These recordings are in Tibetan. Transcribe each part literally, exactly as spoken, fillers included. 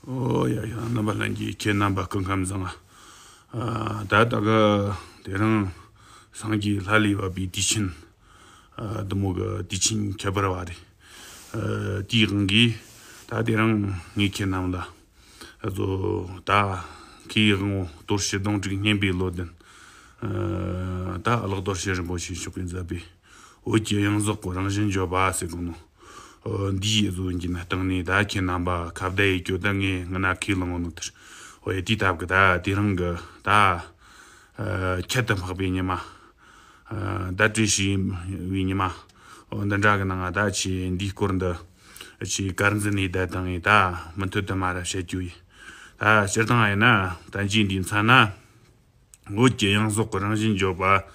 ཨོ་ཡ་ཡ། རྣམ་པ་ལྷན་རྒྱས་ཁྱེད་རྣམ་པ་སྐུ་ཁམས་བཟང་། ཨ། ད་ད་ག་དེ་རིང་སངས་རྒྱས་ལྷ་ལས་བབས་པའི་དུས་ཆེན། ཨ། འདི་མོ་གི་དུས་ཆེན་ཁྱད་པར་བ་རེད། ཨ། དེའི་དབང་གིས་ད་དེ་རིང་ངས་ཁྱེད་རྣམས་ལ། ཨ། ད་ཁའི་དབང་པོ་དོར་ཕྱིར་གདོན་དྲུག་བསྙེན་པའི་བློ་ལྡན། ཨ། ད་གློག་རྡོ་རྗེ་རིན་པོ་ཆེ་མཆོག་གིས་མཛད་པའི་བོད་ཀྱི་གཡང་ཟོག་གི་རང་བཞིན་བརྗོད་པ་ཟེར་གོ་ནོ། འདིའི་བཟོ་རྒྱུ་ན་སྟེང་ནས་ད་ཁྱེད་རྣམ་པ་ཁ་བརྡ་ཡེད་རྒྱུ་ད་ངས་སྔ་ན་ཁས་བླངས་ནོ་དེར། འོ་ཡ། དེའི་སྟབས་ཀྱིས་ད་དེ་རིང་གི་ད་ཨ་ཁྱད་དུ་འཕགས་པའི་ཉི་མ། ཨ། ཟླ་སྤྲེལ་བྱེ་བའི་ཉི་མ། འོ་འདི་འདྲ་གི་ནང་ང་ད་ཆེ་འདིའི་སྐོར་འདི་ཆེ་དཀར་འཛིན་ནས་བསྡད་དང་ངས་ད་མུ་མཐུད་དུ་མར་བཤད་རྒྱུ་ཡིན། ད་སྤྱིར་བཏང་ཡིན་ན་ད་ཅི་འདིའི་མཚན་ན། བོད་ཀྱི་གཡང་ཟོག་གི་རང་བཞིན་བརྗོད་པ་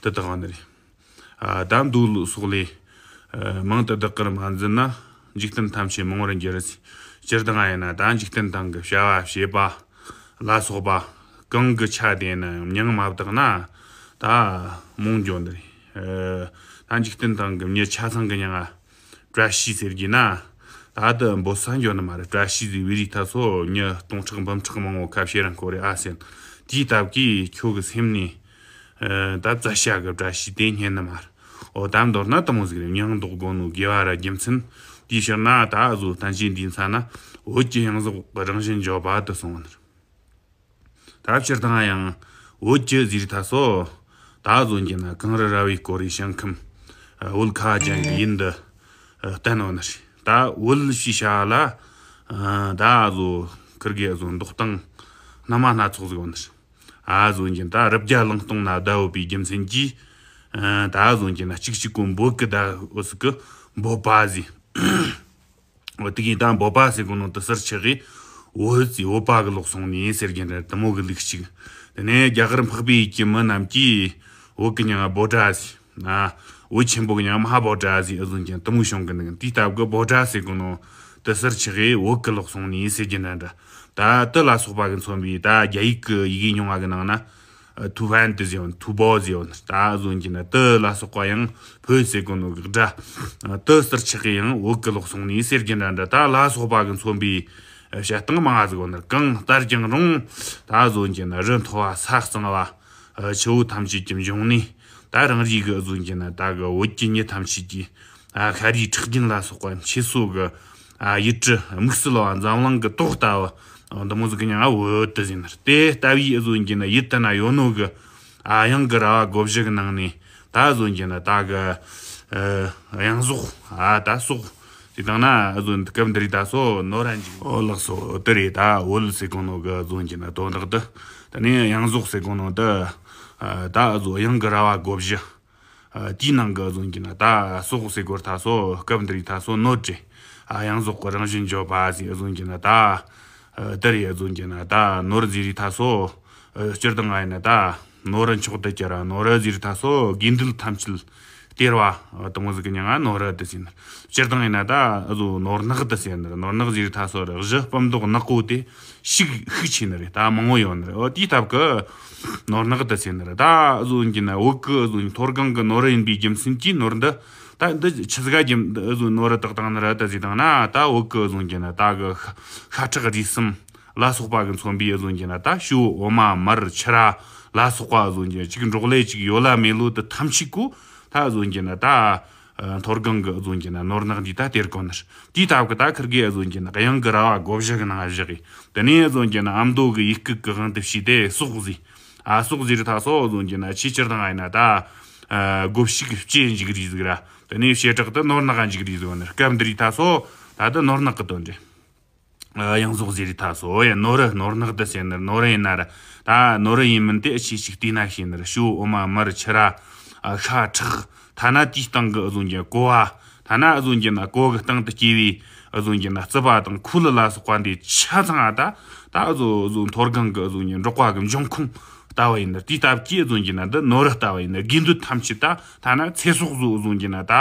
དེ་དག་ནི་རེད། ཨ། ད་མདོ་ལུགས་སོགས་ལས། ཨ། མང་དུ་བརྡེག་པར་མ་འཛིན་ན། འཇིག་རྟེན་ཐམས་ཅད་མང་བར་འགྱུར། སྤྱིར་བཏང་ཡིན་ན་ད་འཇིག་རྟེན་སྟེང་གི་བྱ་བ་བྱེད་པ་ལ་སོགས་པ་གང་གི་ཆ་དེ་ན་མྱིང་མ་བཏགས་ན་ད་རྨོངས་འགྱོ་ནི་རེད། ཨ། ད་འཇིག་རྟེན་སྟེང་གི་མྱི་ཆ་ཚང་གི་མྱིང་ང་བཀྲ་ཤིས་ཟེར་རྒྱུ་ན། ད་དེ་འབོད་ས་འགྱོ་ནི་མ་རེད། བཀྲ་ཤིས་ཟེར་བའི་རིགས་ད་སོ་མྱི་སྟོང་ཕྲག་འབུམ་ཕྲག་མང་བོ་ཁ་བཤད་རང་ཁོ་རེ་ཨ་ཟེར། དེའི་སྟབས་ཀྱིས་ཁྱོད་ཀྱི་སེམས་ནས། ཨ། ད་བཙལ་བྱ་གི་བཀྲ་ཤིས་དེ་རྙེད་ནི་མ་རེད། འོ་ད་མདོར་ན་དེ་མོ་ཟིག་རེད། མྱིང་འདོགས་དགོས་ནོ་དགེ་བ་ར་རྒྱུ་མཚན། དེའི་ཕྱིར་ན་ད་གཟོད་ད་ཅི་འདིའི་མཚན་ན་བོད་ཀྱི་གཡང་ཟོག་གི་རང་བཞིན་བརྗོད་པ་དེ་གསུངས་པ་ནི་རེད། ད་སྤྱིར་བཏང་ཡང་བོད་ཀྱི་ཟེར་ད་སོ། ད་གཟོད་ཀྱི་ན་གངས་རི་ར་བས་བསྐོར་བའི་ཞིང་ཁམས། ཨ། བོད་ཁ་ཅན་གྱི་ཡུལ་འདི། ཨ། བསྟན་ནོ་ནི་རེད། ད་བོད་ཞེས་བྱ་བ་ལ། ཨ། ད་གཟོད་ཁིར་གི་གཟོད་འདོགས་སྟངས་སྣ་མ་སྣ་ཚོགས་ཟིག་ཡོད་ནི་རེད། ཨ། གཟོད་ཀྱི་ད་རི་རྒྱ་གླིང་སྟོང་ན་ཟླ་འོད་པའི་རྒྱུ་མཚན་གྱིས། ཨ། ད་གཟོད་ཀྱི་ན་གཅིག་གཅིག་གོ་འབོད་གི་ཟླ་འོད་ཟིག་གི་འབོད་པ་ཟེར། འོ་དེ་གིས་ད་འབོད་པ་ཟེར་གོ་ནོ་དེ་ཟུར་ཆག་གིས་བོད་ཟེར་བོད་པ་གི་ལོག་སོང་ནི་ཟེར་རྒྱུ་འདྲ་དེ་མོ་གི་ལུགས་གཅིག་དེ་ནས་རྒྱ་གར་འཕགས་པའི་ཡུལ་གྱི་མི་རྣམས་ཀྱིས་བོད་གི་མྱིང་ང་བྷོ་ཊ་ཟེར། ཨ། བོད་ཆེན་པོ་གི་མྱིང་ང་མ་ཧཱ་བྷོ་ཊ་ཟེར། ཨ། གཟོད་ཀྱི་དེ་མོ་བྱུང་གི་འདུག་དེའི་སྟབས་ཀྱིས་བྷོ་ཊ་ཟེར་གོ་ནོ་དེ་ཟུར་ཆག་གིས་བོད་གི་ལོག་སོང་ནི་ཟེར་རྒྱུ་འདྲ་འདྲ། ད་དེ་ལ་སོགས་པ་གིས་མཚོན་པའི་ད་རྒྱ་ཡིག་གི་ཡི་གེ་རྙིང་བ་གི་ནང་ན། ཨ། ཐུ་ཝན་དེ་ཟེར་བ་ནི་ཐུ་བོ་ཟེར་བ་ནི་ད་གཟོད་ཀྱི་ན་དེ་ལ་སོགས་པ་ཡང་བོད་ཟེར་གོ་ནོ་གི་སྒྲ། ཨ། དེ་ཟུར་ཆག་གིས་ཡང་བོད་གི་ལོག་སོང་ནི་ཟེར་རྒྱུ་འདྲ་འདྲ། ད་ལ་སོགས་པ་གིས་མཚོན་པའི། ཨ། བཤད་སྟངས་མང་ང་ཟིག་ཡོད་ནི་རེད། གང་ལྟར་ཀྱང་རུང་ད་གཟོད་ཀྱི་ན་རི་མཐོ་བ་ས་གཙང་བ། ཨ། ཆུ་བོ་ཐམས་ཅད་ཀྱི་འབྱུང་གནས། ད་རང་རེ་གི་གཟོད་ཀྱི་ན་ད་གི་བོད་ཀྱི་མྱི་ཐམས་ཅད་ཀྱི། ཨ། ཤ་རུས་ཁྲག་རྒྱུན་ལ་སོགས་པ་འཆི་སོ་གི། ཨ། ཡུལ་གྲུ་དམིགས་བསལ་བ་འཛམ་གླིང་གི་ཏོག་ལྟ་བུ། ཨ། འདི་མོ་ཟིག་གི་མྱིང་ང་བོད་དེ་ཟེར་ནི་རེད། དེ་ལྟ་བུའི་གཟོད་ཀྱི་ན་ཡུལ་དེ་ན་ཡོད་ནོ་གི། ཨ། གཡང་གི་ར་བ་བགོ་བཞི་གི་ནང་ནས་ད་གཟོད་ཀྱི་ན་ད་གི། ཨ། གཡང་ཟོག་ཨ། ད་སོགས་ཟེར་བཏང་ན་གཟོད་སྐབས་འདི་རིགས་ད་སོ་ནོར་ར་འཇིག་འོ་ལགས་སོ། དེ་རེད། ད་བོད་ཟེར་གོ་ནོ་གི་གཟོད་ཀྱི་ན་དོན་དག་དེ། དེ་ནས་གཡང་ཟོག་ཟེར་གོ་ནོ་དེ། ཨ། ད་གཟོད་གཡང་གི་ར་བ་བགོ་བཞི། ཨ། དེའི་ནང་གི་གཟོད་ཀྱི་ན་ད་སོགས་ཟེར་གོ་ད་སོ་སྐབས་འདི་རིགས་ད་སོ་ནོར་རེད། ཨ། གཡང་ཟོག་གི་རང་བཞིན་བརྗོད་པ་ཟེར་གཟོད་ཀྱི་ན་ད། ཨ། དེ་རེད། གཟོད་ཀྱི་ན་ད་ནོར་ཟེར་རིགས་ད་སོ། ཨ། སྤྱིར་བཏང་ང་ཡིན་ན་ད་ནོར་མཆོག་ཏུ་གྱུར་བ། ནོར་ཟེར་རིགས་ད་སོ་དགེ་འདུན་ཐམས་ཅད་སྟེར་བ། ཨ། དེ་མོ་ཟིག་གི་མྱིང་ང་ནོར་དེ་ཟེར་ནི། སྤྱིར་བཏང་ཡིན་ན་ད་གཟོད་ནོར་གནག་དེ་ཟེར་ནི། ནོར་གནག་ཟེར་རིགས་ད་སོ་རེད། གཞི་སྤུ་མདོག་ནག་པོ་དེ། ཤུགས་ཤུགས་ཆེ་ནི་རེད། ད་མང་བོ་ཡོད་ནི་རེད། འོ་དེའི་སྟབས་ཀྱིས་ནོར་གནག་དེ་ཟེར་ནི་རེད། ད་གཟོད་ཀྱི་ན་བོད་གི་གཟོད་མཐོ་སྒང་གི་ནོར་བུ་ཡིན་པའི་རྒྱུ་མཚན་གྱིས་ནོར་འདི། ད་འདི་ཆི་ཟིག་ག་རྒྱུ་འདི་གཟོད་ནོར་བུ་བཏགས་བཏང་ནི་རེད་དེ་ཟེར་བཏང་ན། ད་བོད་གི་གཟོད་ཀྱི་ན་ད་གི་ཤ་ཁྲག་རུས་གསུམ་ལ་སོགས་པ་གིས་མཚོན་པའི་གཟོད་ཀྱི་ན་ད་ཞོ་འོ་མ་མར་ཕྱུར་ར་ལ་སོགས་པ་གཟོད་ཀྱི་ཅིག་འབྲོག་ལས་ཅིག་ཡོད་ལ་མེད་ལོ་དེ་ཐམས་ཅད་གོ་ད་གཟོད་ཀྱི་ན་ད། ཨ། མཐོ་སྒང་གི་གཟོད་ཀྱི་ན་ནོར་གནག་འདི་ད་སྟེར་གོ་ནི་རེད། དེའི་སྟབས་ཀྱིས་ད་ཁིར་གི་གཟོད་ཀྱི་ན་གཡང་གི་ར་བ་བགོ་བཞི་གི་ནང་བཞག་གི། དེ་ནས་གཟོད་ཀྱི་ན་ཨ་མདོ་གི་ཡུལ་སྐད་ཀྱི་དབང་དུ་བྱས་ཏེ་སོགས་ཟེར། ཨ། སོགས་ཟེར་རིགས་ད་སོ་གཟོད་ཀྱི་ན་ཆེས་སྤྱིར་བཏང་ཡིན་ན་ད། ཨ། བགོ་བཤའ་གི་བྱེ་བྲག་འཇིག་རིགས་ཟིག་ར། དེ་ནས་བྱེ་བྲག་ཏུ་ནོར་གནག་འཇིག་རིགས་ཟིག་ཡོད་ནི་རེད། སྐབས་འདི་རིགས་ད་སོ་ད་དེ་ནོར་གནག་གི་དོན་རེད། ཨ། གཡང་ཟོག་ཟེར་རིགས་ད་སོ་ཡ་ནོར་བུ་ནོར་གནག་དེ་ཟེར་ནི་རེད། ནོར་བུ་ཡིན་ན་ར་ད་ནོར་བུ་ཡིན་མིན་དེ་ཆི་ཞིག་བལྟས་ན་ཤེས་ནི་རེད། ཞོ་འོ་མ་མར་ཕྱུར་ར། ཨ། ཤ་ཁྲག་ཐ་ན་དེའི་སྟེང་གི་གཟོད་ཀྱི་ན་ཀོ་བ། ཐ་ན་གཟོད་ཀྱི་ན་ཀོ་གི་སྟེང་དུ་སྐྱེས་པའི་གཟོད་ཀྱི་ན་རྩི་བ་དང་ཁུ་ལུ་ལ་སོགས་པ་འདི་ཆ་ཚང་ད་ད་གཟོད་གཟོད་མཐོ་སྒང་གི་གཟོད་ཀྱི་འབྲོག་པ་གི་འབྱུང་ཁུངས་ལྟ་བུ་ཡིན་ནི། དེའི་སྟབས་ཀྱིས་གཟོད་ཀྱི་ན་འདི་ནོར་བུ་ལྟ་བུ་ཡིན་ནི། དགེ་འདུན་ཐམས་ཅད་ད་ཐ་ན་ཚེ་སྲོག་གཟོད་གཟོད་ཀྱི་ན་ད་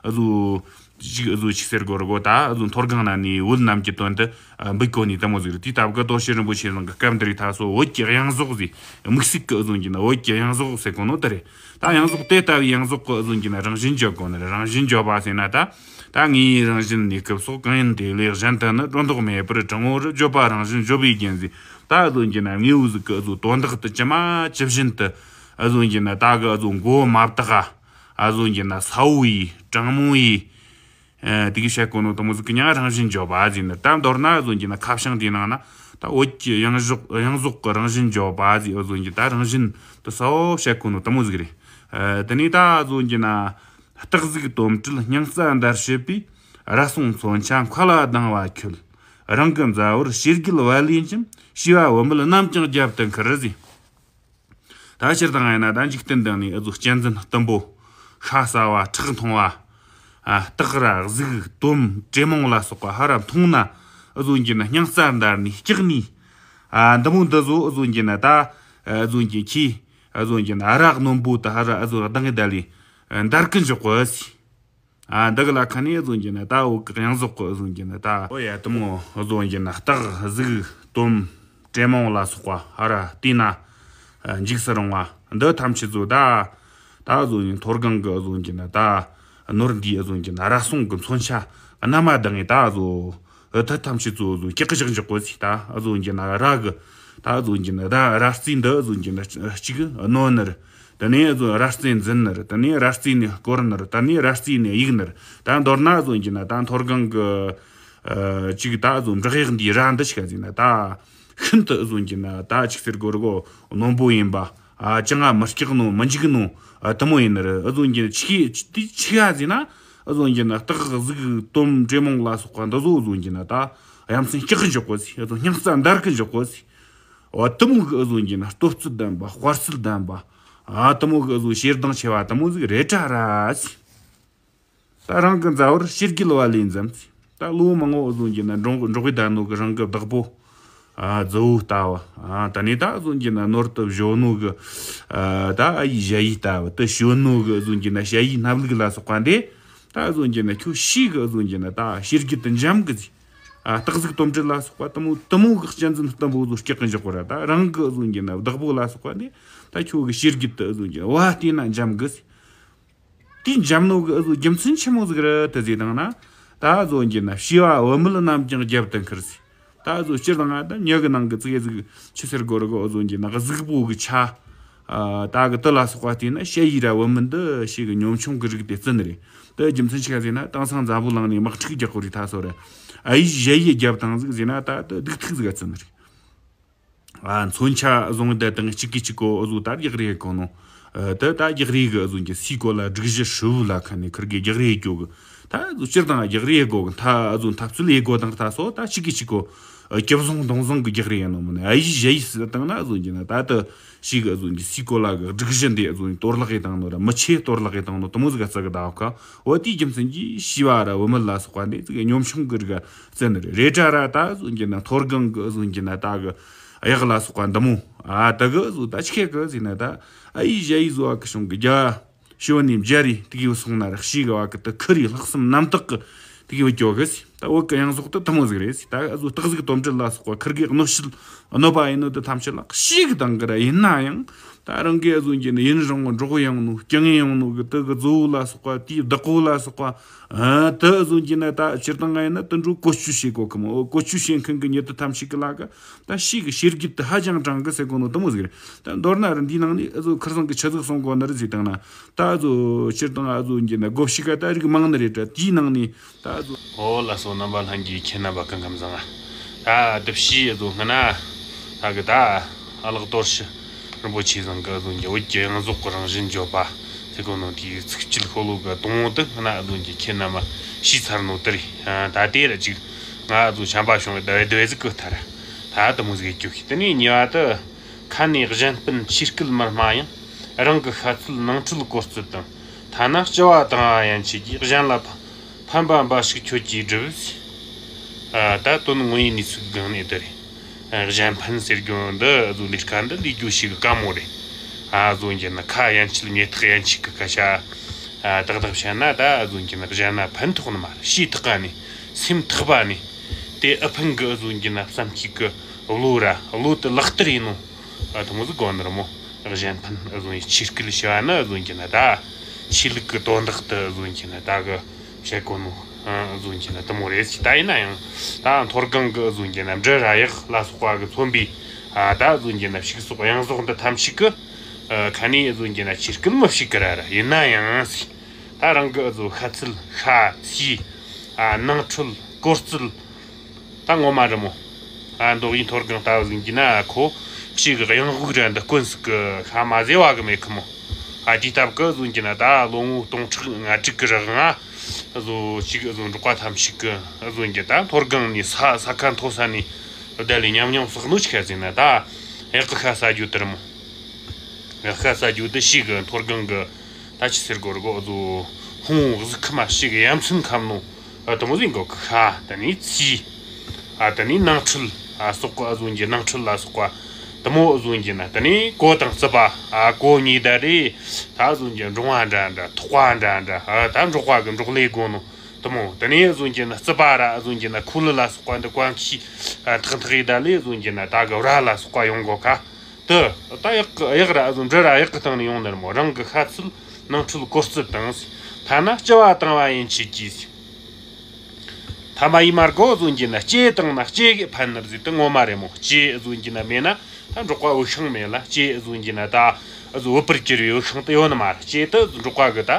གཟོད། ཅིག་གཟོད་ཅིག་ཟེར་དགོས་རེད་གོ། ད་གཟོད་མཐོ་སྒང་ན་ནི་བོད་རྣམས་ཀྱི་དོན་དུ་འབུད་གོ་ནི་དེ་མོ་ཟིག་རེད། དེའི་སྟབས་ཀྱིས་རྡོ་རྗེ་རིན་པོ་ཆེ་ཚང་གི་སྐབས་འདི་རིགས་ད་སོ་བོད་ཀྱི་གཡང་ཟོག་ཟེར། དམིགས་བསལ་གྱི་གཟོད་ཀྱི་ན་བོད་ཀྱི་གཡང་ཟོག་ཟེར་གོ་ནོ་དེ་རེད། ད་གཡང་ཟོག་དེ་ལྟ་བུའི་གཡང་ཟོག་གི་གཟོད་ཀྱི་ན་རང་བཞིན་བརྗོད་གོ་ནི་རེད། རང་བཞིན་བརྗོད་པ་ཟེར་ན་ད་ ད་ངའི་རང་བཞིན་གནས་སྐབས་སོགས་གང་ཡིན་དེ་ལས་གཞན་དུ་ནི་སྒྲོ་འདོགས་མེད་པར་དྲང་མོར་བརྗོད་པ་རང་བཞིན་བརྗོད་པའི་རྒྱན་ཟེར། ད་ཨ་ཟོ་གྱི་ན་དངོས་པོ་ཟིག་གི་ཨ་ཟོ་དོན་དག་དུ་ཇི་མ་ཇི་བཞིན་དུ་ཨ་ཟོ་གྱི་ན་ད་གི་ཨ་ཟོ་མགོ་མ་བཏགས་ཨ་ཨ་ཟོ་གྱི་ན་གསལ་བོ་ཡིས་དྲང་མོ་ཡིས། ཨ་དེ་གི་བཤད་གོ་ནོ་དེ་མོ་ཟིག་གི་ཉང་རང་བཞིན་བརྗོད་པ་ཟེར་ནི། ད་མདོར་ན་ཨ་ཟོ་གྱི་ན་ཁ་བྱང་དེའི་ནང་ན་ད་བོད་ཀྱི་ཡང་ཟོག་ཡང་ཟོག་གི་རང་བཞིན་བརྗོད་པ་ཟེར། ཨ་ཟོ་གྱི་ད་རང་བཞིན་དུ་གསལ་བོ་བཤད་གོ་ནོ་དེ་མོ་ཟིག་རེད། ཨ་དེ་ནས་ད་ཨ་ཟོ་གྱི་ན། སྟག་གཟིག་དོམ་དྲེད་སྙིང་རྩ་འདར་བྱེད་པའི། ར་སོང་མཚོན་ཆ་མཁའ་ལ་ལྡིང་བ་ཁྱོད། རང་གི་མཛའ་བོར་ཕྱི་རྒྱལ་བ་ལས་འཇིམ། བྱིས་པ་བུད་མེད་རྣམས་ཀྱང་རྒྱབ་ཏུ་འཁུར་ཟེར། ད་སྤྱིར་བཏང་ཡིན་ན་ད་འཇིག་རྟེན་འདི་ནས་ཨ་ཟོ་གཅན་གཟན་སྟུམ་པོ། ཤ་ཟ་བ་ཁྲག་འཐུང་བ། ཨ་སྟག་ར་གཟིག་དོམ་དྲེད་མོང་ལ་སོགས་པ་ཧ་ར་མཐོང་ན་ཨ་ཟོ་གྱི་ན་སྙིང་རྩ་འདར་ནས་སྐྲག་ནས། ཨ་འདི་མོ་འདི་ཟོ་ཨ་ཟོ་གྱི་ན་ད་ཨ་ཟོ་གྱི་ཁྱི་ཨ་ཟོ་གྱི་ན་ར་རྣོན་པོ་ད་ཧ་ར་ཨ་ཟོ་ལྡང་གི་ད་ལས་འདར་གི་འཇོག་གོ་ཟེར། ཨ་འདི་གི་ལ་ཁ་ནས་ཨ་ཟོ་གྱི་ན་ད་འོ་གི་ཡང་ཟོག་གི་ཨ་ཟོ་གྱི་ན་ད་འོ་ཡ་དུ་མོ་ཨ་ཟོ་གྱི་ན་སྟག་གཟིག་དོམ་དྲེད་མོང་ལ་སོགས་པ་ཧ་ར་བལྟས་ན་འཇིགས་སུ་རུང་བ་འདི་ཐམས་ཅད་ཚོ་ད་ད་ཨ་ཟོ་གྱི་མཐོ་སྒང་གི་ཨ་ཟོ་གྱི་ན་ད་ནོར་འདི་ཨ་ཟོ་གྱི་ན་ར་སོང་གི་མཚོན་ཆ་གནམ་མ་ལྡིང་ངེ་ད་ཨ་ཟོ་ཨ་ད་ཐམས་ཅད་ཚོ་ཨ་ཟོ་སྐྲག་གི་བཞག་འཇོག་གོ་ཟེར། ད་ཨ་ཟོ་གྱི་ན་ར་གི་ད་ཨ་ཟོ་གྱི་ན་ད་ར་རྩེ་འདི་ཨ་ཟོ་གྱི་ན་གཅིག་གནོན་ནི་རེད། དེ་ནས་ཨ་ཟོ་ར་རྩེ་འཛིན་ནི་རེད། དེ་ནས་ར་རྩེ་ནས་བསྐོར་ནི་རེད། དེ་ནས་ར་རྩེ་ནས་གཡུག་ནི་རེད། ད་མདོར་ན་ཨ་ཟོ་གྱི་ན་ད་མཐོ་སྒང་གི་ཨ་གཅིག་ད་ཨ་ཟོ་འབྲག་གཡག་འདིའི་ར་འདི་ཞིག་ཟེར་ན་ད་ཤིན་ཏུ་ཨ་ཟོ་གྱི་ན་ད་གཅིག་ཟེར་དགོས་རེད་གོ། རྣོན་པོ་ཡིན་པ། ཨ་ཅང་ང་མི་སྐྲག་ནོ་མི་འཇིགས་ནོ་ཨ་དུ་མོ་ཡིན་ནི་རེད། ཨ་ཟོ་གྱི་ན་ཆི་དེ་ཆི་ག་ཟེར་ན་ཨ་ཟོ་གྱི་ན་སྟག་གཟིག་དོམ་དྲེད་མོང་ལ་སོགས་པ་འདི་ཟོ་ཨ་ཟོ་གྱི་ན་ད་ཡ་མཚན་སྐྲག་གི་འཇོག་གོ་ཟེར། ཨ་ཟོ་སྙིང་རྩ་འདར་གི་འཇོག་གོ་ཟེར། འོ་དུ་མོ་གི་ཨ་ཟོ་གྱི་ན་སྟོབས་ཚུལ་ལྡན་པ་དཔའ་རྩལ་ལྡན་པ། ཨ་དུ་མོ་གི་ཨ་ཟོ་ཞེ་སྡང་ཆེ་བ་དུ་མོ་ཟིག་རེད་དྲ་ར་ཟེར། ད་རང་གི་མཛའ་བོར་ཕྱི་རྒྱལ་བ་ལས་འཛིམ་ཟེར། ད་ལོ་མང་པོ་ཨ་ཟོ་གྱི་ན་འགྲོགས་འགྲོགས་གི་ད་ནོ་གི་རང་གི་བདག་པོ། ཨ་རྫི་བོ་ལྟ་བུ། ཨ་ད་ནི་ད་ཨ་ཟོ་གྱི་ན་ནོར་དུ་བཞོ་ནོ་གི། ཨ་ད་ཨ་ཡེ་ཞ་ཡེ་ལྟ་བུ་དུ་བཞོ་ནོ་གི་ཨ་ཟོ་གྱི་ན་ཞ་ཡེ་སྣབས་ལུག་ལ་སོགས་པ་འདི། ད་ཨ་ཟོ་གྱི་ན་ཁྱོད་ཤི་གི་ཨ་ཟོ་གྱི་ན་ད་ཕྱི་རྒྱལ་དུ་འཇམ་གི་ཟེར། ཨ་སྟག་གཟིག་དོམ་དྲེད་ལ་སོགས་པ་དུ་མོ་དུ་མོ་གི་གཅན་གཟན་སྟུམ་པོ་ཟོ་སྐྲག་གི་འཇོག་གོ་ར། ད་རང་གི་ཨ་ཟོ་གྱི་ན་བདག་པོ་ལ་སོགས་པ་ནི་ད་ཁྱོད་གི་ཕྱི་རྒྱལ་དུ་ཨ་ཟོ་གྱི་བ་བལྟས་ན་འཇམ་གི་ཟེར། དེའི་འཇམ་ནོ་གི་ཨ་ཟོ་རྒྱུ་མཚན་ཆི་མོ་ཟིག་རེད་དེ་ཟེར་དང་ན། ད་ཨ་ཟོ་གྱི་ན་བྱིས་པ་བུད་མེད་རྣམས་ཀྱང་རྒྱབ་ཏུ་འཁུར་ཟེར། ད་ཨ་ཟོ་སྤྱིར་བཏང་ང་ད་མྱི་གི་ནང་གི་ཙིག་གེ་ཟིག་ཆི་ཟེར་དགོས་རེད་གོ། ཨ་ཟོ་གྱི་ན་གཟུགས་པོ་གི་ཆ། ཨ་ད་གི་དུ་ལ་སོགས་པ་བལྟས་ན་ཞ་ཡེ་ར་བུད་མེད་འདི་ཞིག་གི་ཉམ་ཆུང་གི་རིགས་དེ་བརྩི་ནི་རེད། དེ་རྒྱུ་མཚན་ཆི་ག་ཟེར་ན་དེང་སང་འཛམ་བུ་གླིང་ནས་དམག་འཁྲུག་རྒྱག་གོ་རི་ཐ་སོ་རེད། ཨ་ཡེ་ཞ་ཡེ་རྒྱབ་དང་ཟིག་ཟེར་ན་ད་དེ་སྡུག་ཐུག་ཟིག་ག་བརྩི་ནི་རེད། ཨ་མཚོན་ཆ་བཟུང་བསྡད་དང་གཅིག་གིས་གཅིག་གོ་ཨ་ཟོ་ད་རྒྱག་རེས་གོ་ནོ། ཨ་དེ་ད་རྒྱག་རེས་གི་ཨ་ཟོ་གྱི་སའི་གོ་ལ་སྒྲིག་གཞི་ཧྲིལ་བོ་ལ་ཁ་ནས་ཁིར་གི་རྒྱག་རེས་གོ་གི། ད་ཨ་ཟོ་སྤྱིར་བཏང་རྒྱག་རེས་གོ་གི་ད་ཨ་ཟོ་འཐབ་རྩོད་ཡེ་གོ་དང་ད་སོ་ད་གཅིག་གིས་གཅིག་གོ། ཨ་གྱི་བཟུང་གདོང་བཟུང་གི་རྒྱག་རེས་ཡིན་ནོ་མིན་ནི། ཨ་ཡེ་ཞ་ཡེ་ཟེར་དང་ན་ཨ་ཟོ་གྱི་ན་ད་དེ་ཞིག་གི་ཨ་ཟོ་གྱི་སའི་གོ་ལ་གི་སྒྲིག་གཞི་འདི་ཨ་ཟོ་གཏོར་བརླག་ཡེ་བཏང་ནོ་ར་མི་ཆེ་གཏོར་བརླག་ཡེ་བཏང་ནོ་དེ་མོ་ཟིག་ག་བརྩི་གི་ད་ཁ། འོ་དེའི་རྒྱུ་མཚན་གྱིས་བྱིས་པ་ར་བུད་མེད་ལ་སོགས་པ་འདི་ཙིག་གེ་ཉམ་ཆུང་གི་རིགས་བརྩི་ནི་རེད། རེད་དྲ་ར་ད་ཨ་ཟོ་གྱི་ན་མཐོ་སྒང་གི་ཨ་ཟོ་གྱི་ན་ད་གི་གཡག་ལ་སོགས་པ་འདི་མོ། ཨ་ད་གི་ཨ་ཟོ་ད་ཆི་ཁེ་གི་ཟེར་ན་ད་ཨ་ཡེ་ཞ་ཡེ་ཟོ་བ་གི་བྱུང་གི་རྒྱ་ཤི་བ་ནས་འཇའ་རེ་དེ་གི་སོང་ན་ར་ཤི་གི་བ་གི་ད་ཁི་རེ་ལྷག་བསམ་རྣམ་དག་གི་དེ་གི་བུ་ཀྱོ་གི་ཟེར། ད་བོད་གི་ཡང་ཟོག་ད་དེ་མོ་ཟིག་རེད་ཟེར། ད་ཨ་ཟོ་སྟག་གཟིག་དོམ་དྲེད་ལ་སོགས་པ་ཁིར་གི་གནོད་བྱེད་གནོད་པ་ཡིན་ནོ་དེ་ཐམས་ཅད་ལ་ཤི་གི་དང་གི་ར་ཡིན་ན་ཡང་། ད་རང་གི་ཨ་ཟོ་གྱི་ནི་ཡུན་རིང་བོ་འགྲོགས་ཡོང་ནོ་རྐྱང་ཡོང་ནོ་གི་དེ་གི་རྫི་བོ་ལ་སོགས་པ་དེའི་བདག་པོ་ལ་སོགས་པ། ཨ་དེ་ཨ་ཟོ་གྱི་ན་ད་སྤྱིར་བཏང་ང་ཡིན་ན་དེ་འདྲ་བཀོལ་སྤྱོད་བྱེད་གོ་གི་མོ། བཀོལ་སྤྱོད་བྱེད་མཁན་གི་མྱི་དེ་ཐམས་ཅད་གི་ལ་གི་ད་ཤི་གི་ཤི་རྒྱུ་དེ་ཧ་ཅང་གྲང་གི་ཟེར་གོ་ནོ་དེ་མོ་ཟིག་རེད། ད་མདོར་ན་ར་འདིའི་ནང་ནས་ཨ་ཟོ་ཁིར་ཚང་གི་ཆི་ཟིག་གསུང་གོ་ནི་རེད་ཟེར་དང་ན། ད་ཨ་ཟོ་སྤྱིར་བཏང་ཨ་ཟོ་གྱི་ན་བགོ་བཤའ་ག་ད་རིགས་མང་ནི་རེད་དྲ། དེའི་ནང་ནས་ད་ཨ་ཟོ། ཨོ་ལགས་སོ། རྣམ་པ་ལྷན་རྒྱས་ཁྱེད་རྣམ་པ་སྐུ་ཁམས་བཟང་ང་། ད་དེ་བྱས་ཨ་ཟོ་སྔ་ན་ད་གི་ད་ཨ་ལགས་དོར་ཞི་རིན་པོ་ཆེ་ཚང་གི་ཨ་ཟོ་གྱི་བོད་ཀྱི་ཡང་ཟོག་གི་རང་བཞིན་བརྗོད་པ་ཟེར་གོ་ནོ་དེའི་ཚིགས་བཅད་ཤོ་ལོ་ཀ་དང་པོ་དེ་སྔ་ན་ཨ་ཟོ་གྱི་ཁྱེད་རྣམ་པ་ཤེས་ཚར་ནོ་དེ་རེད། ད་དེ་ར་ཅིག་ང་ཨ་ཟོ་བྱམས་པ་བྱུང་བའི་ཟླ་བའི་ཟླ་བའི་ཟིག་གི་ཐ་ར་ད་དེ་མོ་ཟིག་གི་རྒྱུ་ཤེས། དེ་ནས་གཉིས་པ་དེ། ཁ་ནས་གཞན་ཕན་ཆོས་སྐལ་མི་སྨྲ་ཡང་། རང་གི་ཤ་ཚུལ་ནང་ཁྲོལ་གོ་རྩོད་དང་། ཐ་ན་སྐྱེ་བ་དང་ཡན་ཆད་ཀྱིས། གཞན་ལ་ཕན་པ་འབའ་ཞིག་ཁྱོད་ཀྱིས་བསྒྲུབས། ཨ་ད་དོན་དངོས་ཡིན་ནུས་ཚུལ་སྒང་ནས་དེ་རེད། གཞན་ཕན་ཟེར་རྒྱུ་འདི་ཨ་ཟོ་ལས་ཀ་འདི་ལས་རྒྱུ་ཞིག་གི་དཀའ་མོ་རེད། ཨ་ཟོ་གྱི་ན་ཁ་ཡན་ཆད་མྱི་ཐག་ཡན་ཆད་ཀྱི་སྐད་ཆ། ཨ་ཏག་ཏག་བཤད་ན་ད་ཨ་ཟོ་གྱི་ན་གཞན་ན་ཕན་ཐོགས་ནི་མ་རེད། ཞེ་ཐག་པ་ནས་སེམས་ཐག་པ་ནས་དེ་ཨ་ཕན་གི་ཨ་ཟོ་གྱི་ན་བསམ་ཤེས་གི་བློ་ར་བློ་དེ་ལག་བསྟར་ཡིན་ནོ། ཨ་དེ་མོ་ཟིག་གོ་ནི་རེད་མོ། གཞན་ཕན་ཨ་ཟོ་ཡི་ཆོས་སྐལ་ཞེས་པ་ནི་ཨ་ཟོ་གྱི་ན་ད་ཆོས་ལུགས་ཀྱི་དོན་དག་ཏུ་ཨ་ཟོ་གྱི་ན་ད་གི་བཤད་གོ་ནོ། ཨ་ཟུང་གྱི་ན་དུ་མོ་རེད་ཅི། ད་ཡིན་ན་ཡང་ད་མཐོ་སྒང་གི་ཟུང་གྱི་ན་འབྲི་ར་ཡག་ལ་སོགས་པ་གི་ཚོན་པའི་ཨ་ད་ཟུང་གྱི་ན་ཕྱུགས་ཟོག་གཡང་ཟོག་འདི་ཐམས་ཅད་གི་ཨ་ཁ་ནས་ཟུང་གྱི་ན་ཆེར་སྐུལ་མི་ཞིག་གི་ར་ར། ཡིན་ན་ཡང་ཟིག་ད་རང་གི་ཨ་ཟུ་ཤ་ཚིལ་ཤ་ཚིལ་ཨ་ནང་ཁྲོལ་ཀོར་ཚིལ། ད་ངོ་མ་རི་མོ། ཨ་མདོ་དབུས་མཐོ་སྒང་ལྟ་བུ་ཟིན་གྱི་ན་ཁོ་གཅིག་གི་གཡང་འགུག་ར་འདི་དཀོན་སུ་གི་ཤ་མ་ཟེ་བ་གི་མེད་ཁི་མོ། ཨ་དེའི་སྟབས་གི་ཟུང་གྱི་ན་ད་ལོ་ངོ་སྟོང་ཕྲག་ལྔ་དྲུག་གི་རག་ང་ཟོ་གཅིག་ཟོ་འབྲོག་པ་ཐམས་ཅད་གི་ཟུང་གྱི་ད་མཐོ་སྒང་ནས་ས་ས་ཁ་མཐོ་ས་ནས་བསྡད་ལས་ཉམས་མྱོང་བསགས་ནོ་ཆི་ཁ་ཟིན་ན་ད་གཡག་གི་ཤ་ཟ་རྒྱུ་དེ་རི་མོ། གཡག་ཤ་ཟ་རྒྱུ་དེ་ཞིག་གི་མཐོ་སྒང་གི་ད་ཆི་ཟེར་གོ་རི་གོ་ཟོ་ཧོང་གཟུགས་ཁི་མ་ཞིག་གི་ཡ་མཚན་ཁམ་ནོ། ཨ་དུ་མོ་ཟིན་གོ་གི་ཤ་དེ་ནས་ཚིལ། ཨ་དེ་ནས་ནང་ཁྲོལ་ཨ་སོགས་པ་ཨ་ཟུང་གི་ནང་ཁྲོལ་ལ་སོགས་པ་དུ་མོ་ཨ་ཟུང་གི་ན་དེ་ནས་གོ་དང་རྩི་པ་ཨ་གོ་གཉིས་ད་རེ་ད་ཨ་ཟུང་གི་འབྲོང་བ་འདྲ་འདྲ་ཐོག་པ་འདྲ་འདྲ་ཨ་ད་འབྲོག་པ་གི་འབྲོག་ལས་དགོ་ནོ་དུ་མོ། དེ་ནས་ཨ་ཟུང་གི་ན་རྩི་པ་ར་ཨ་ཟུང་གི་ན་ཁུ་ལུ་ལ་སོགས་པ་འདི་ཀོང་ཁྱི་ཨ་ཐག་ཐག་ཡི་ད་ལས་ཨ་ཟུང་གི་ན་ད་གི་ར་ལ་སོགས་པ་ཡོང་གོ་ཁ། དུ། ད་གཡག་གི་གཡག་ར་ཨ་ཟུང་འབྲི་ར་གཡག་གི་སྟེང་ནས་ཡོང་ནི་རེད་མོ། རང་གི་ཤ་ཚིལ་ནང་ཁྲོལ་ཀོར་ཚིལ་དང་། ཐ་ན་ལྕི་བ་དང་བ་ཡན་ཆད་ཀྱིས། ཐ་མ་ཡི་མར་གོ་ཨ་ཟུང་གྱི་ན་ལྕེ་དང་ན་ལྕེ་གི་ཕན་ནི་རེད་ཟེར་དུ་ངོ་མ་རེད་མོ། ལྕེ་ཨ་ཟུང་གྱི་ན་མེད་ན་ད་འབྲོག་པ་འུ་ཤང་མེད་ལ། ལྕེ་ཨ་ཟུང་གྱི་ན་ད་ཨ་ཟུ་བུ་པར་གྱུར་བའི་འུ་ཤང་དུ་ཡོད་ནི་མ་རེད། ལྕེ་དུ་འབྲོག་པ་གི་ད་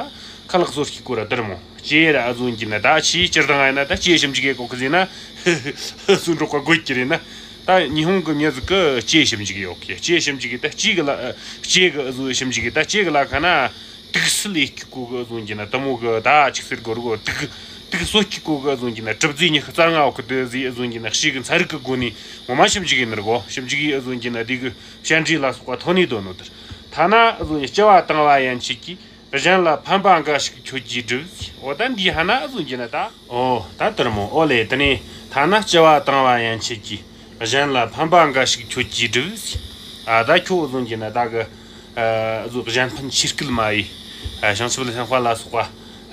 ཁ་ལག་སོར་གྱི་སྐོར་ར་དུ་རེད་མོ། ལྕེ་ར་ཨ་ཟུང་གྱི་ན་ད་ཆེས་སྤྱིར་བཏང་ཡིན་ན་ད་ལྕེ་ཞིབ་འཇུག་གི་གོ་གི་ཟེར་ན་ཨ་ཟུ་འབྲོག་པ་དགོད་ཀྱི་རེད་ན། ད་ཉི་ཧོང་གི་མྱི་ཟིག་གི་ལྕེ་ཞིབ་འཇུག་ཡོད་གི། ལྕེ་ཞིབ་འཇུག་གི་ད་ལྕེ་གི་ལ་ལྕེ་གི་ཨ་ཟུ་ཞིབ་འཇུག་གི་ད་ལྕེ་གི་ལ་ཁ་ན་དུག་སེལ་ལས་ཀྱི་གོ་གི་ཨ་ཟུང་གྱི་ན་དུ་མོ་གི་ད་ཆིག་སེར་གོ་རུ་གོ་དུག་དུག་གསོད་ཀྱི་གོ་གི་ཨ་ཟུང་གྱི་ན་གྲུབ་རྫས་ཉི་ཤུ་རྩ་ལྔ་འོག་གི་དུ་ཟི་ཨ་ཟུང་གྱི་ན་ཤི་གི་ཚན་རིག་གི་སྒོ་ནས་ངོ་མ་ཞིབ་འཇུག་གི་ནི་རུ་གོ། ཞིབ་འཇུག་གི་ཨ་ཟུང་གྱི་ན་དེ་གི་བཤད་འདྲི་ལ་སོགས་པ་ཐོན་ནས་དོ་ནོ་དེར། ཐ་ན་ཨ་ཟུང་གྱི་ལྕི་བ་དང་བ་ཡན་ཆད་ཀྱིས། གཞན་ལ་ཕན་པ་འགའ་ཞིག་ཁྱོད་ཀྱིས་བསྒྲུབས། འོ་ད་འདི་ཧ་ན་ཨ་ཟུང་གྱི་ན་ད། འོ་ད་དེར་མོ། འོ་ལེ་དེ་ནས་ཐ་ན་ལྕི་བ་དང་བ་ཡན་ཆད་ཀྱིས། གཞན་ལ་ཕན་པ་འགའ་ཞིག་ཁྱོད་ཀྱིས་བསྒྲུབས། ཨ་ད་ཁྱོད་ཨ་ཟུང་གྱི་ན་ད་གི་ཨ་ཟུ་གཞན་ཕན་ཆེ་སྐུལ་མ་ཡི་ཨ་བྱང་ཆུབ་ལ་སེམས་དཔའ་ལ་སོགས་པ་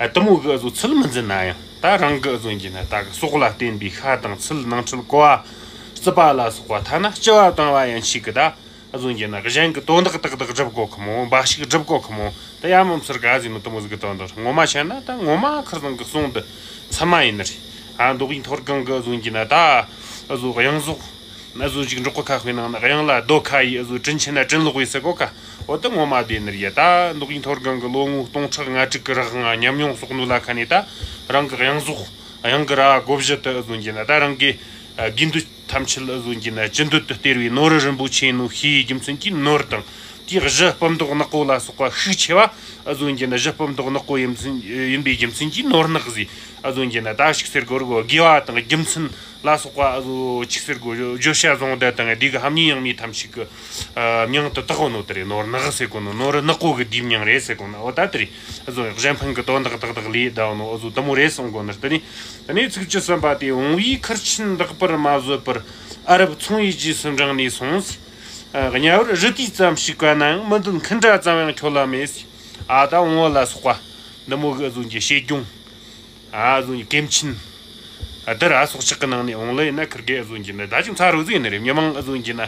ཨ་དུ་མོ་གི་ཨ་ཟུ་ཚུལ་མི་འཛིན་ན་ཡང་ད་རང་གི་ཨ་ཟུང་གྱི་ན་ད་གི་སྲོག་ལ་བརྟེན་པའི་ཤ་དང་ཚིལ་ནང་ཁྲོལ་ཀོ་བ་རྩི་པ་ལ་སོགས་པ་ཐ་ན་ལྕི་བ་དང་བ་ཡན་ཆད་ཀྱི་ད། ཨ་ཟུང་གྱི་ན་གཞན་གྱི་དོན་དག་ཏག་ཏག་སྒྲུབ་གོ་ཁི་མོ། འབའ་ཞིག་སྒྲུབ་གོ་ཁི་མོ། ད་ཡ་མོ་སར་ག་ཟིག་ནི་དུ་མོ་ཟིག་གི་དོན་དག་ངོ་མ་བཤད་ན་ད་ངོ་མ་ཁིར་ཟང་གི་གསུང་དུ་ཚད་མ་ཡིན་ནི་རེད། ཨ་མདོ་དབུས་མཐོ་སྒང་གི་ཨ་ཟུང་གྱི་ན་ད་ཨ་ཟུ་གཡང་ཟོག་ཨ་ཟུ་ཅིག་འབྲོག་གི་ཁ་དཔེ་ནང་ན་གཡང་ལ་རྡོ་ཁ་ཡི་ཨ་ཟུ་དྲིན་ཆེ་ན་དྲིན་ལོག་ཡི་ཟེར་གོ་ཁ། འོ་ད་ངོ་མ་དེ་ནི་རེད། ད་མདོ་དབུས་མཐོ་སྒང་གི་ལོ་ངོ་སྟོང་ཕྲག་ལྔ་དྲུག་གི་རག་ང་ཉམས་མྱོང་གསོག་ནུས་ལ་ཁ་ནས་ད་རང་གི་གཡང་ཟོག་གཡང་གི་ར་བ་བགོ་བཞི་དུ་ཨ་ཟུང་གྱི་ན་ད་རང་གི་དགེ་འདུན་ཐམས་ཅད་ཨ་ཟུང་གྱི་ན་ཅི་འདོད་དུ་སྟེར་བའི་ནོར་རིན་པོ་ཆེ་ནོ་ཤེས་ཡི་རྒྱུ་མཚན་གྱིས་ནོར་དང་། དེའི་གཞི་སྤུ་མདོག་ནག་པོ་ལ་སོགས་པ་ཤུགས་ཆེ་བ་ཨ་ཟུང་གྱི་ན་གཞི་སྤུ་མདོག་ནག་པོ་ཡིན་མཚན་ཡིན་པའི་རྒྱུ་མཚན་གྱིས་ནོར་ནག་ཟེར། ཨ་ཟུང་གྱི་ན་ད་ཞིག་ཟེར་གོ་རུ་གོ་དགེ་བ་དང་རྒྱུ་མཚན་ལ་སོགས་པ་ཨ་ཟུ་ཅིག་ཟེར་གོ་བརྗོད་བྱ་བཟང་དེ་དང་དེ་གི་ཧམ་ཉེ་ཡང་མི་ཐམས་ཅད་ཀྱི་ཨ་མྱིང་དུ་བཏགས་ནོ་དེ་རེད། ནོར་ནག་ཟེར་གོ་ནོ་ནོར་ནག་པོ་གི་དེའི་མྱིང་རེད་ཟེར་གོ་ནོ། འོ་ད་དེ་རེད། ཨ་ཟུང་གཞན་ཕན་གྱི་དོན་དག་ཏག་ཏག་ལས་ད་ནོ་ཨ་ཟུ་དུ་མོ་རེད་གསུང་གོ་ནི་དེ་ནི། དེ་ནས་ཚིགས་བཅད་གསུམ་པ་དེ། བོང་བུའི་ཁུར་ཆེན་འདེགས་པར་མ་བཟོད་པར། ཨ་རབ་ཚོང་ཡུལ་རྗེས་སུ་འབྲངས་ནས་སོང་། ཨ་གཉའ་བར་རི་དུས་ཙམ་ཞིག་བཀལ་ན་ཡང་མི་འདོད་མཁུར་དགྲ་ཙམ་ཡང་ཁྱོད་ལ་མེད། ཨ་ད་བོང་བུ་ལ་སོགས་པ་འདི་མོ་གི་ཨ་ཟུང་གི་བྱེད་སྐྱོང་། ཨ་ཟུང་གི་གེམ་ཆེན། ཨ་དེར་ཨ་སྲོག་ཆགས་ཀྱི་ནང་ནས་བོང་བུ་ཡིན་ན་ཁུར་གེ་ཨ་ཟུང་གི་ནི་ད་ཅིག་ཚ་རུ་ཟིག་ཡིན་ནི་རེད། མི་མང་ཨ་ཟུང་གི་ན།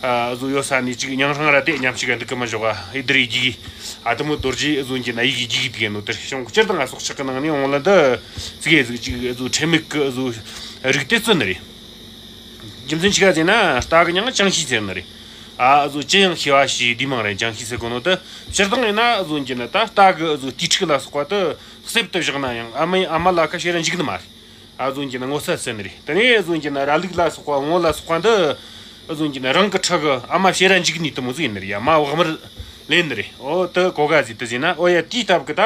ཨ་ཟུ་ཡོད་ས་ནས་ཅིག་ཉང་ཧྲང་ར་དེ་མཉམ་ཞིག་ག་འདུག་གི་མི་འཇོག་ག་ཨི་དེ་རེད་ཀྱི། ཨ་དེ་མོ་རྡོ་རྗེ་ཨི་ཟུང་གི་ན་ཡི་གི་ཡི་གི་དེ་གི་ནོ་དེར་བྱུང་། སྤྱིར་བཏང་ཨ་སྲོག་ཆགས་ཀྱི་ནང་ནས་བོང་བུ་འདི་ཙི་གེ་ཟིག་ཅིག་ཨི་ཟུ་ཁྲེལ་མེད་ཀྱི་ཨི་ཟུ་རིགས་དེ་བརྩི་ནི་རེད། རྒྱུ་མཚན་ཅི་ག་ཟེར་ན། རྟ་གི་མྱིང་ཅང་ཤིས་ཟེར་ནི་རེད། ཨ་ཨི་ཟུ་ཅི་ཡང་ཤེས་པ་ཞེས་དེའི་མིང་རེད། ཅང་ཤིས་ཟེར་གོ་ནོ་དེ་སྤྱིར་བཏང་ཡིན་ན་ཨི་ཟུང་གི་ན་ད་རྟ་གི་ཨི་ཟུ་དེའི་ཕྲུག་ལ་སོགས་པ་དེ་གསེབ་ཏུ་བཞག་ན་ཡང་ཨ་མའི་ཨ་མ་ལ་ཁ་ཤས་ར་འཇིག་ནི་མ་རེད། ཨ་ཟུང་གི་ན་ངོ་ཚ་ཟེར་ནི་རེད། དེ་ནས་ཨ་ཟུང་གི་ན་ར་ལུག་ལ་སོགས་པ་བོང་བུ་ལ་སོགས་པ་འདི་ཨ་ཟུང་གི་ན་རང་གི་ཕྲུ་གུ་ཨ་མ་བྱེ་ར་འཇིག་ནི་དེ་མོ་ཟིག་ཡིན་ནི་རེད། ཨ་མ་བག་མར་ལེན་ནི་རེད། ཨོ་དེ་གོ་ག་ཟིག་དེ་ཟིན་ན། ཨོ་ཡ་དེའི་སྟབས་ཀྱི་ད་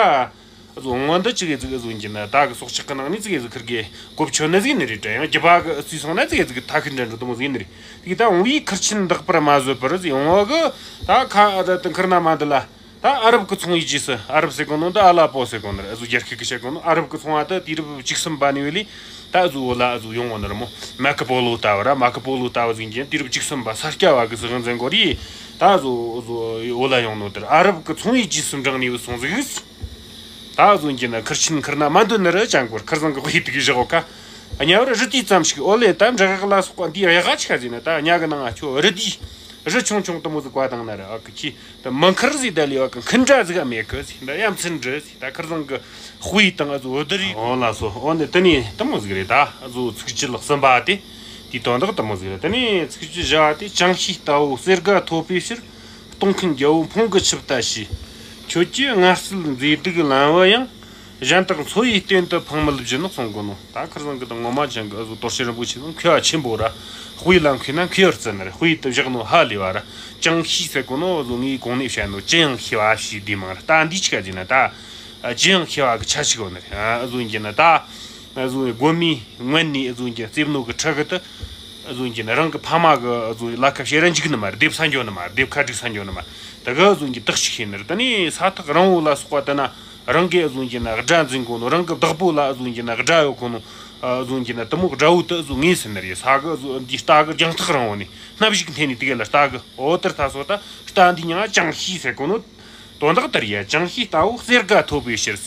ཨ་ཟུང་བོང་བུ་འདི་ཅི་གེ་ཟིག་ཨ་ཟུང་གི་ན་ད་གི་སྲོག་ཆགས་ཀྱི་ནང་ནས་ཅི་གེ་ཟིག་ཁུར་གེ་གོ་ཆོད་ནི་ཟིག་ཡིན་ནི་རེད། དྲན་ཡང་རྒྱུ་བ་གི་ཨུ་ཚུགས་སོང་ན་ཅི་གེ་ཟིག་ཐ་ཁུར་འདྲ་འགྲོ་དེ་མོ་ཟིག་ཡིན་ནི་རེད། དེ་གི་ད་བོང་བུའི་ཁུར་ཆེན་འདེགས་པར་མ་བཟོད་པར་ཟིག་བོང་བུ་གི་ད་ཁ་ད་དེ་ཁུར་ན་མ་འདི་ལ། ད་ཨ་རབ་ཀྱི་ཚོང་ཡིག་རྗེས་སུ། ཨ་རབ་ཟེར་གོ་ནོ་འདི་ཨ་ལ་པོ་ཟེར་གོ་ནོ་རེད། ཨ་ཟུ་རྒྱ་སྐད་ཀྱི་བཤད་གོ་ནོ། ཨ་རབ་ཀྱི་ཚོང་བ་དེ་དུས་རབས་བཅུ་གསུམ་པ་ནས་བས་ལས་ད་ཨ་ཟུ་བོད་ལ་ཨ་ཟུ་ཡོང་གོ་ནི་རེད་མོ། མ་ཀི་པོ་ལོ་ལྟ་བུ་ར། མ་ཀི་པོ་ལོ་ལྟ་བུ་ཟིག་གིས་དུས་རབས་བཅུ་གསུམ་པ་ས་སྐྱ་བ་གི་ཟི་ཧང་ཟན་གོ་རི་ད་ཨ་ཟུ་ཨ་ཟུ་བོད་ལ་ཡོང་ནོ་དེར། ཨ་རབ་ཀྱི་ཚོང་ཡིག་རྗེས་སུ་འབྲངས་ནས་བས་སོང་ཟིག་ད་ཨ་ཟུ་གི་ན་ཁུར་ཆེན་ཁུར་ན་མ་འདོད་ནི་རེད། ཅང་གོར་ཁུར་ཚང་གི་དཔེ་དེ་གི་བཞག་གོ་ཁ། ཨ་ཉ་བར་རི་དུས་ཙམ་ཞིག་ཨོ་ལེ་ད་འབྲི་གག་ལ་སོགས་པ་འདི་ཡག་ག་ཆི་ག་ཟིན་ན། ད་ཉ་གི་ནང་ང་ཁྱོད་རི་དུས། རི་ཆུང་ཆུང་དུ་མོ་ཟིག་བཀའ་དང་ན་ར་ཨ་ཁི་ཁྱི་ད་མི་ཁར་ཟིག་ད་ལི་ཨ་ཁི་མཁན་འདྲ་ཟིག་ཨ་མེད་གི་ཟིག་ད་ཡ་མཚན་འདྲི་ཟིག་ད་ཁར་ཟང་གི་དཔེ་དང་ཨ་ཟོ་འོ་དི་རི་ཨོ་ལ་སོ་ཨོ་ནི་དི་ནི་དུ་མོ་ཟིག་རེད། ད་ཨ་ཟོ་ཚིགས་བཅད་ལ་གསུམ་པ་དེ་དེའི་དོན་དག་དུ་མོ་ཟིག་རེད། དི་ནི་ཚིགས་བཅད་བཞི་བ་དེ་ཅང་ཤེས་ལྟ་བུ་གསེར་སྒ་ཐོད་པའི་ཕྱིར། གཏོང་མཁན་རྒྱལ་པོ་འཕོང་གི་ཆུ་ལྟ་ཞེས། ཁྱོད་ཀྱི་མངལ་རྩིས་མཛེས་སྡུག་ལམ་བུ་ཡང་། གཞན་དག་འཚོ་བའི་རྟེན་དུ་འཕངས་མི་ལུས་བཞིན་ནོ་གསུང་གོ་ནོ། ད་ཁར་ཟང་གི་དང་ངོ་མ་ཅང་གི་ཨ་ཟོ་དོར་ཤེས་རིན་པོ་ཆེ་ཟང་མཁས་པ་ཆེན་པོ་ར། དཔེ་ལ་མཁས་ན་མཁས་པར་བརྩི་ནི་རེད། དཔེ་དུ་བཞག་ནོ་ཧ་ལས་བ་ར། ཅང་ཤེས་ཟེར་གོ་ནོ་ཨ་ཟོ་ངའི་གོང་ནས་བཤད་ནོ་ཅི་ཡང་ཤེས་པ་ཞེས་དེ་མང་ར། ད་འདི་ཆི་ག་ཟེར་ན་ད། ཅི་ཡང་ཤེས་པ་གི་ཆ་ཞིག་ཡོད་ནི་རེད། ཨ་ཟོ་ཡིན་གྱི་ན་ད། ཨ་ཟོ་དགོན་མའི་ངོས་ནས་ཨ་ཟོ་ཡིན་གྱི་རྩེབ་ནོ་གི་ཁྲི་གི་ད། ཨ་ཟོ་ཡིན་གྱི་ན་རང་གི་ཕ་མ་གི་ཨ་ཟོ་ལ་ཁ་བཤད་ར་འཇུག་ནི་མ་རེད། སྡེབ་ས་འགྱོ་ནི་མ་རེད། སྡེབ་ཁ་སྒྲིག་ས་འགྱོ་ནི་མ་རེད། ད་གི་ཨ་ཟོ་ཡིན་གྱི་དག་ཞིག་ཤེས་ནི་རེད། ད་ནི་ས་ཐག་རིང་བོ་ལ་སོགས་པ་ད་ན་རང་གི་ཨ་ཟོ་ཡིན་གྱི་ན་དགྲ་འཛིན་གོ་ནོ། རང་གི་བདག་པོ་ལ་ཨ་ཟོ་ཡིན་གྱི་ན་དགྲ་ཡོད་གོ་ནོ། ཨ་ཟོ་ཡིན་གྱི་ན་དུ་མོ་དགྲ་བོ་ད་ཨ་ཟོ་ངས་ཟེར་ནི་རེད། ས་གི་ཨ་ཟོ་འདི་རྟ་གི་རྒྱང་ཐག་རིང་བོ་ནས་སྣབས་ཞིག་འཐེན་ནས་དེ་ག་ལ་རྟ་གི་ཨོ་དེར་ད་སོ་ད་རྟ་འདི་ཉང་ཅང་ཤེས་ཟེར་གོ་ནོ། དོན་དག་དེ་རེད་ཡ། ཅང་ཤེས་ལྟ་བུ་གསེར་སྒ་ཐོད་པའི་ཕྱིར།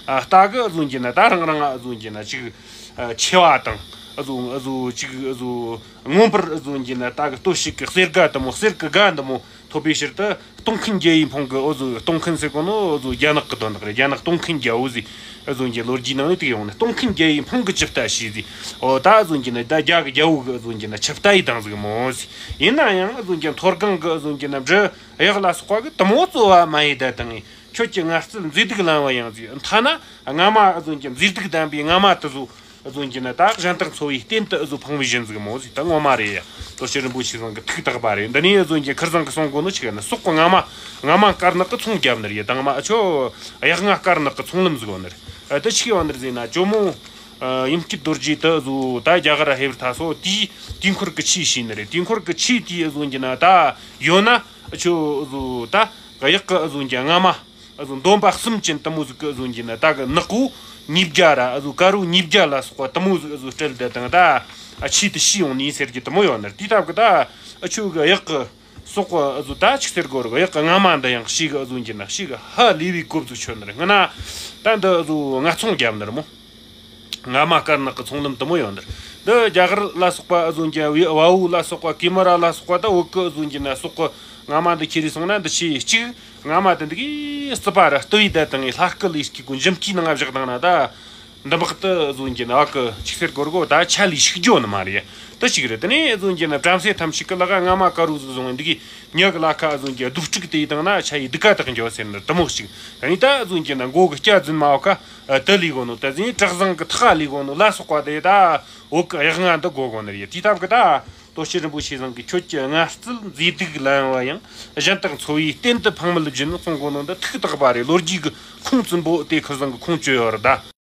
ཨ་རྟ་གི་ཨ་ཟོ་ཡིན་གྱི་ན་ད་རང་རང་ཨ་ཟོ་ཡིན་གྱི་ན་ཅིག་ཨ་ཆེ་བ་དང་ཨ་ཟོ་ཨ་ཟོ་ཅིག་ཨ་ཟོ་མངོན་པར་ཨ་ཟོ་ཡིན་གྱི་ན་རྟ་གི་ལྟོ་ཞིག་གི་གསེར་སྒ་དུ་མོ་གསེར་གི་སྒ་འདི་མོ་ཐོད་པའི་ཕྱིར་དུ་གཏོང་མཁན་རྒྱལ་པོའི་འཕོང་གི་ཨོ་ཟོ་གཏོང་མཁན་ཟེར་གོ་ནོ་ཨོ་ཟོ་རྒྱ་ནག་གི་དོན་དག་རེད། རྒྱ་ནག་གཏོང་མཁན་རྒྱལ་པོ་ཟིག་ཨ་ཟོ་ཡིན་གྱི་ལོ་རྒྱུས་ནང་ནས་དེ་ཡོང་ནས་གཏོང་མཁན་རྒྱལ་པོའི་འཕོང་གི་ཆུ་ལྟ་ཞེས་ཟིག་ཨོ་ད་ཨ་ཟོ་ཡིན་གྱི་ན་ད་རྒྱ་གི་རྒྱལ་པོ་གི་ཨ་ཟོ་ཡིན་གྱི་ན་ཆུ་ལྟ་ཡི་དང་ཟིག་མོ་ཟིག་ཡིན་ན་ཡང་ཨ་ཟོ་ཡིན་གྱི་མཐོ་སྒང་གི་ཨ་ཟོ་ཡིན་གྱི་ན་འབྲི། གཡག་ལ་སོགས་པ་གི་དུ་མོ་གཙོ་བ་མ་ཡི་ད་དང་ངས་ཁྱོད་ཀྱི་མངལ་རྩིས་མཛེས་སྡུག་ལམ་བུ་ཡང་ཟིག་མཐའ་ན་རྔ་མ་ཨ་ཟོ་ཡིན་གྱི་མཛེས་སྡུག་ལྡན་པའི་རྔ་མ་དུ་ཟོ་ཨ་ཟོ་ཡིན་གྱི་ན་ད་གཞན་དག་འཚོ་བའི་རྟེན་དུ་ཨ་ཟོ་འཕངས་པའི་བཞིན་ཟིག་མོ་ཟིག་ད་ངོ་མ་རེད་ཡ། དོ་ཤེས་རིན་པོ་ཆེ་ཚང་གི་ཐུགས་དག་པ་རེད། འདི་ནས་ཨ་ཟོ་ཡིན་གྱི་ཁར་ཚང་གི་གསུང་གོ་ནོ་ཆི་ག་ན་སོག་གི་རྔ་མ་རྔ་མ་དཀར་ནག་གི་ཚོང་རྒྱབ་ནི་རེད། ཡ་དང་མ་ཨ་ཆོ་གཡག་རྔ་དཀར་ནག་གི་ཚོང་ལམ་ཟིག་ཡོད་ནི་རེད། ཨ་ད་ཆི་གི་ཡོད་ནི་རེད་ཟེར་ན་ཇོ་མོ་ཨ་ཡུམ་སྐྱིད་རྡོ་རྗེ་དུ་ཨ་ཟོ་ད་རྒྱ་གར་ཧེ་བར་ཐ་སོ་དེའི་དུས་འཁོར་གི་ཆོས་ཤེས་ནི་རེད། དུས་འཁོར་གི་ཆོས་དེའི་ཨ་ཟོ་ཡིན་གྱི་ན་ད་ཡོད་ན། ཨ་ཆོ་ཨ་ཟོ་ད་གཡག་གི་ཨ་ཟོ་ཡིན་གྱི་རྔ་མ་ཨ་ཟོ་འདོམ་པ་གསུམ་ཅན་དུ་མོ་ཟིག་གི་ཨ་ཟོ་ཡིན་གྱི་ན་ད་གི་ནག་པོ་ཉིས་བརྒྱ་ར་ཨ་ཟོ་དཀར་པོ་ཉིས་བརྒྱ་ལ་སོགས་པ་དུ་མོ་ཟིག་ཨ་ཟོ་སྤྲད་ད་དང་ད་ཨ་ཆོས་དེ་ཤེས་ཡོང་ནི་ཟེར་གྱི་དུ་མོ་ཡོད་ནི་རེད། དེའི་སྟབས་གི་ད་ཨ་ཆོ་གི་གཡག་གི་སོག་པ་ཨ་ཟོ་ད་ཆི་ཟེར་དགོས་རེད། གཡག་གི་རྔ་མ་འདི་ཡང་ཤི་གི་ཨ་ཟོ་ཡིན་གྱི་ན་ཤི་གི་ཧ་ལས་པའི་གོ་བཟོ་ཆོད་ནི་རེད། སྔ་ན་ད་འདི་ཨ་ཟོ་རྔ་ཚོང་རྒྱབ་ནི་རེད་མོ། རྔ་མ་དཀར་ནག་གི་ཚོང་ལམ་དུ་མོ་ཡོད་འདིར། འདི་རྒྱ་གར་ལ་སོགས་པ་ཨ་ཟོ་ཡིན་གྱི་བའུ་ལ་སོགས་པ་ཀི་མ་ར་ལ་སོགས་པ་ད་བོད་གི་ཨ་ཟོ་ཡིན་གྱི་ན་སོག་གི་རྔ་མ་འདི་ཁྱེར་རེ་སོང་ན་འདི་ཆེ་གཅིག་རྔ་མ་དེ་འདི་གི་རྩི་པ་ར་ལྟོ་ཡི་ད་དང་ལྷ་སྐུ་ལས་སྐྱེ་གོ་འཇིམ་གྱི་ནང་བཞག་དང་ན་ད། འདི་འབག་ཏུ་ཨ་ཟོ་ཡིན་གྱི་ན་བ་གི་ཆིག་སེར་གོར་གོ་ད་ཆ་ལས་ཤིག་འཇོ་ནི་མ་རེད། ད་ཅིག་རེད། དེ་ནས་ཨ་ཟོ་ཡིན་གྱི་ན་བྲམ་ཟེ་ཐམས་ཅད་ཀྱི་ལག་རྔ་མ་དཀར་རུ་ཟིག་བཟུང་འདི་གི་ཉག་ལ་ཁ་ཨ་ཟོ་ཡིན་གྱི་རྡོ་དཀྲུག་དེ་ཡི་དང་ན་ཆ་ཡི་འདི་ཀ་དག་འཇོ་ཟེར་ནི་དུ་མོ་ཞིག་ད་ནི་ད་ཨ་ཟོ་ཡིན་གྱི་ན་མགོ་གི་སྐྱ་རྫུན་མ་བ་ཀ་དུ་ལས་གོ་ནོ་ད་ཟིན་བྲག་བཟང་གི་ཐག་ལས་གོ་ནོ་ལ་སོགས་པ་དེ་ད་བོད་གི་གཡག་རྔ་འདི་གོ་གོ་ནི་རེད། དེའི་སྟབས་གི་ད་དོ་ཤེས་རིན་པོ་ཆེ་ཚང་གི་ཁྱོད་ཀྱི་མངལ་རྩིས་མཛེས་སྡུག་ལམ་བུ་ཡང་། གཞན་དག་འཚོ་བའི་རྟེན་དུ་འཕངས་མི་ལུས་བཞིན་ནོ་གསུང་གོ་ནོ་འདི་ཐུགས་དག་པ་རེད། ལོ་རྒྱུས་གི་ཁུངས་བཙུན་པོ་དེ་ཁར་ཚང་གི་ཁུངས་བཅོལ་ཡོད་རེད་ད།